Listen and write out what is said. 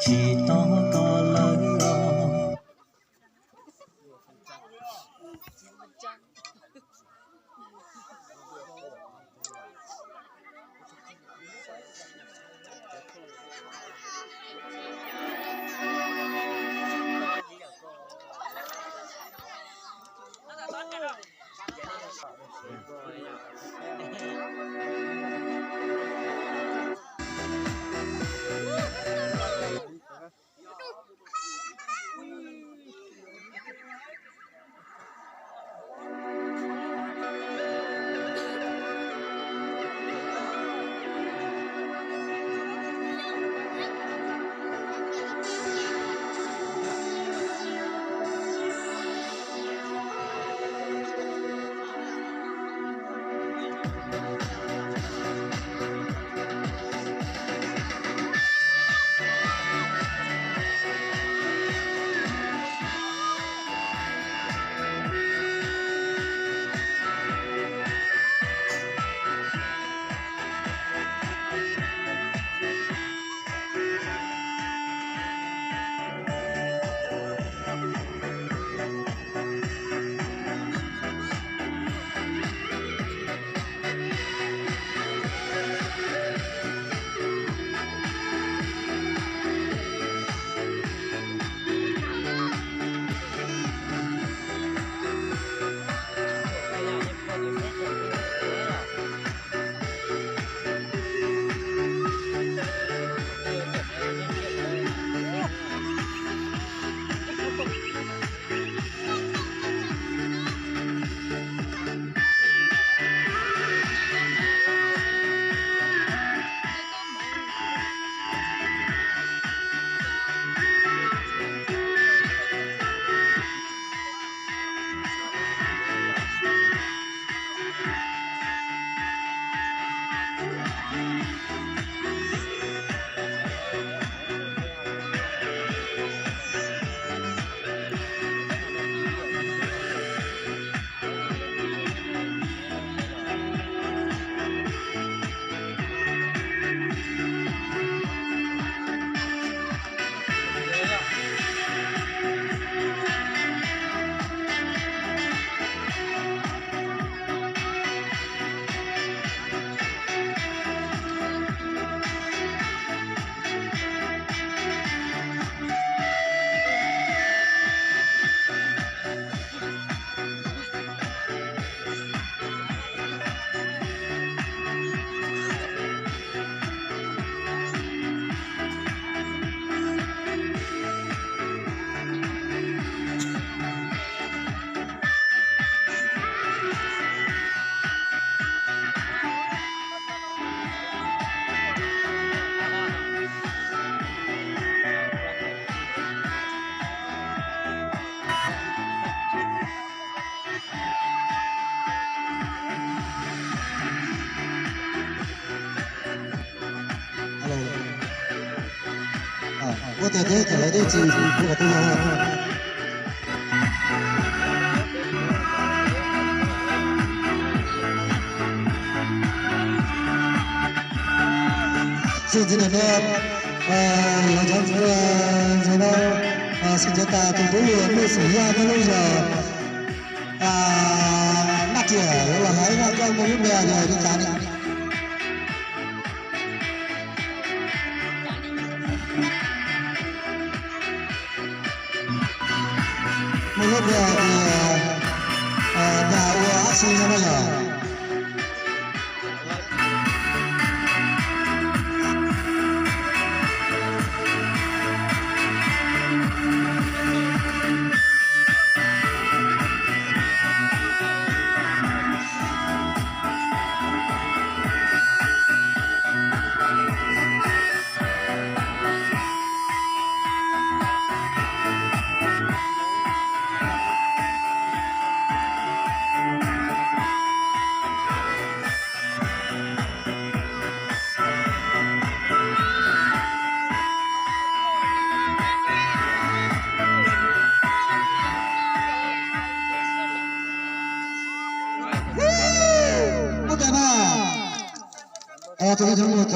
Tsis tau koj lawm os. Ua tias teb cov dej tsis pub kom tub yog. Xij ntxiv no, lawv cov ntxhais no, xij ntxiv tas tus tub Muaj Xeem Yaj nyob lub zos Naj Riam, yuav los hais ib zaj nkauj muaj lub npe hais tias li cas ne? Muaj lub npe hais tias, nag ua ab tsi no na yom. Ua cas na, tus ib tug mus